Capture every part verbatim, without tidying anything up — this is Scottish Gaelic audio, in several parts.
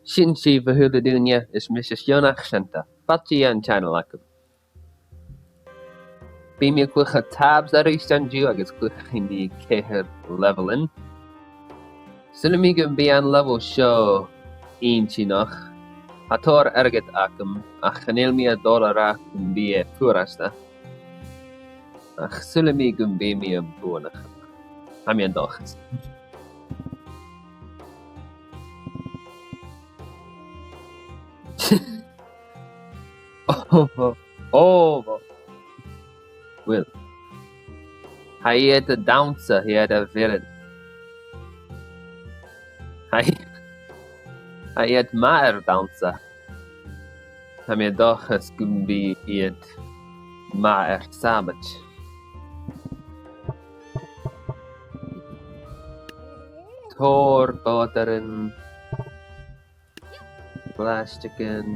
Sin sibh, a h-uile duine, is mise Sionnach Seanta. Fàilte dhan channel agam. Bidh mi a' cluich TABS a-rithist an-diugh agus cluichidh mi ceithir levelan. Saoilidh mi gum bi an level seo inntinneach. Tha tòrr airgid agam, ach chan eil mi a' dol a ràdh gum bi e furasta. Ach saoilidh mi gum bi mi am buannachd. Tha mi an dòchas. Oh, oh, oh. Well. Tha iad a' dannsa, tha iad a' bheileadh. Tha, tha iad math air dannsa. Tha mi an dòchas gum bi iad math air sàbaid. Tòrr bòdairean. Plastican.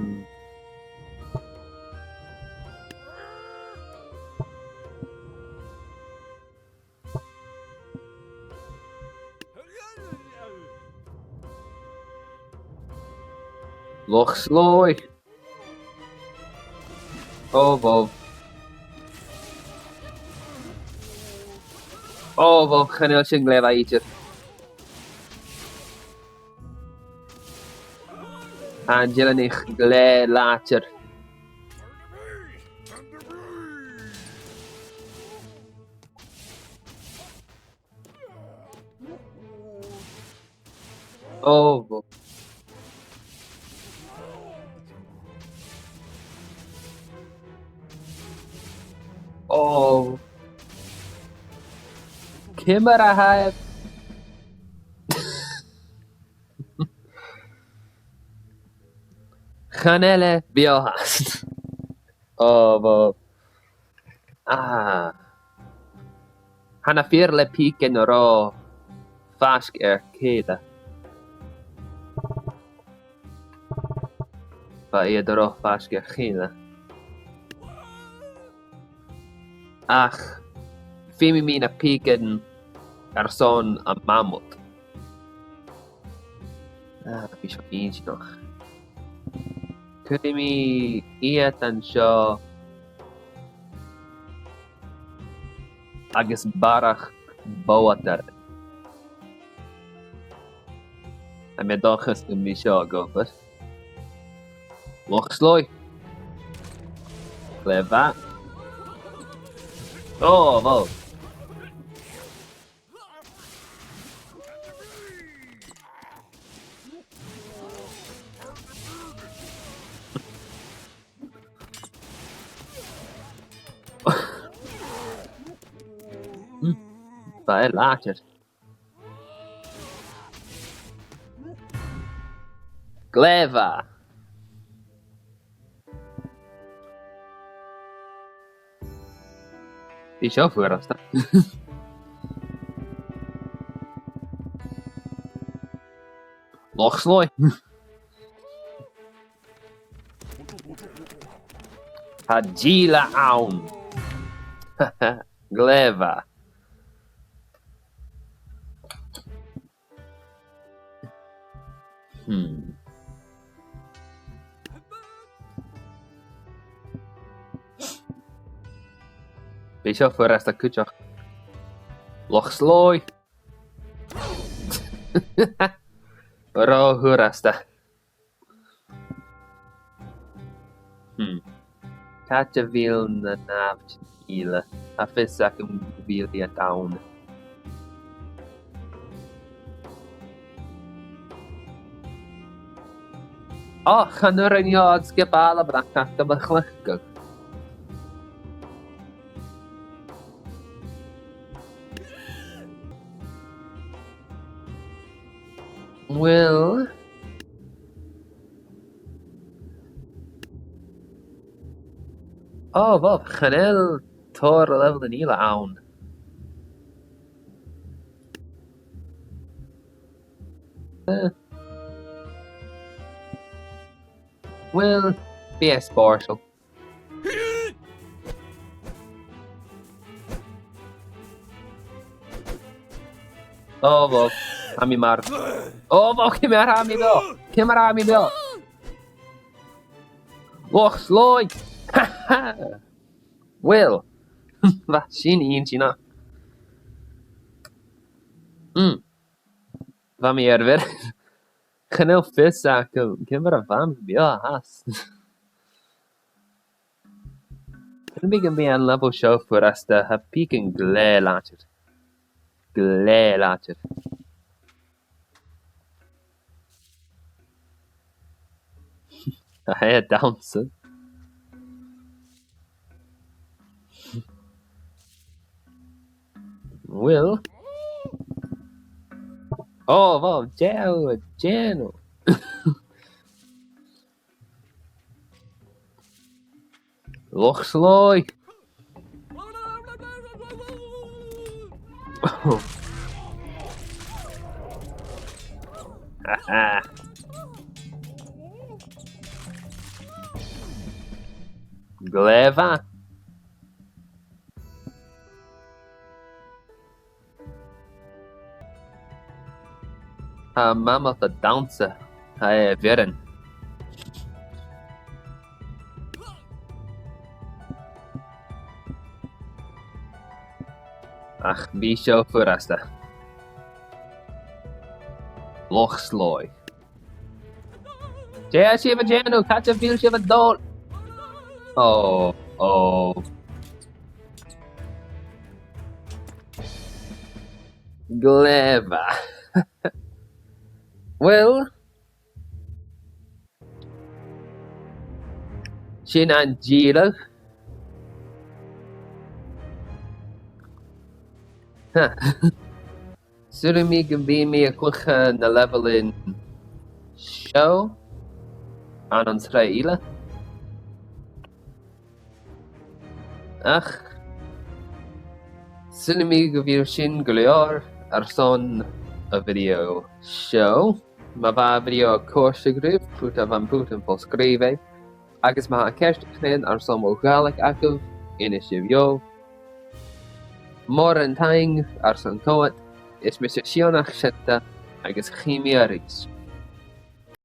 Loch Sloy. Oh, wow. Oh, wow, chan eil sin glè mhath idir. An dealanach glè làidir. Oh, wow. Oh. Ciamar a tha e? Chan eil e beò fhathast. Oh, wow. Ah. Tha na fir le pìcean ro fhaisg air chèile. Bha iad ro fhaisg air chèile. Ach feumaidh mi na pìcean airson a' mhamot. Ah, bidh seo inntinneach. Cuiridh mi iad an seo agus barrachd bòdairean. Tha mi an dòchas gum bi seo gu math. Loch Sloy. Glè mhath. Oh, wow. Bha e làidir. Glè mhath. Bidh seo furasta. Loch Sloy. Tha dìle ann. Glè mhath. Hmm. Bidh seo furasta cuideachd. Loch Sloy. Ro fhurasta. Hmm. Càit a bheil na nàimhdean eile? Tha fios agam gu bheil iad ann. Och, chan urrainn dhomh sgioba Albanach agam a chleachdadh. Uill. Oh, wow, chan eil tòrr levelan eile ann. Eh. Uill, bidh e spòrsail. Oh, wow. Tha mi mar. Oh, wow, ciamar a tha mi, no. Ciamar a tha mi beò? Loch Slòigh! Ha ha! Uill, bha sin inntinneach. Mm. Bha mi air a bhith. Chan eil fhios agam ciamar a bha mi beò fhathast. Chan eil mi gam bith an level seo furasta, tha pìcean glè làidir. Glè làidir. Tha e a' dannsa. Uill. Oh, wow, dè tha thu a' dèanamh? Loch Slòigh! Glè mhath. Tha Mammoth a' dannsa. Tha e a' bhioran. Ach bha seo furasta. Loch Slòigh. Dè tha sibh a' dèanamh? Càit a bheil sibh a' dol? Oh, oh. Glè mhath. Uill, sin an dìreadh. Ha. Saoilidh mi gum bi mi a' cluich, eh, na levelan seo ann an sreath eile. Ach saoilidh mi gu bheil sin gu leòr airson a' video seo. Ma bha a' video a' còrdadh ribh, put am putan fo-sgrìobhaidh. Agus ma tha ceist air choreigin airson mo Ghàidhlig agaibh, innis dhomh. Mòran taing airson coimhead, is mise Sionnach Seunta agus chì mi a-rithist.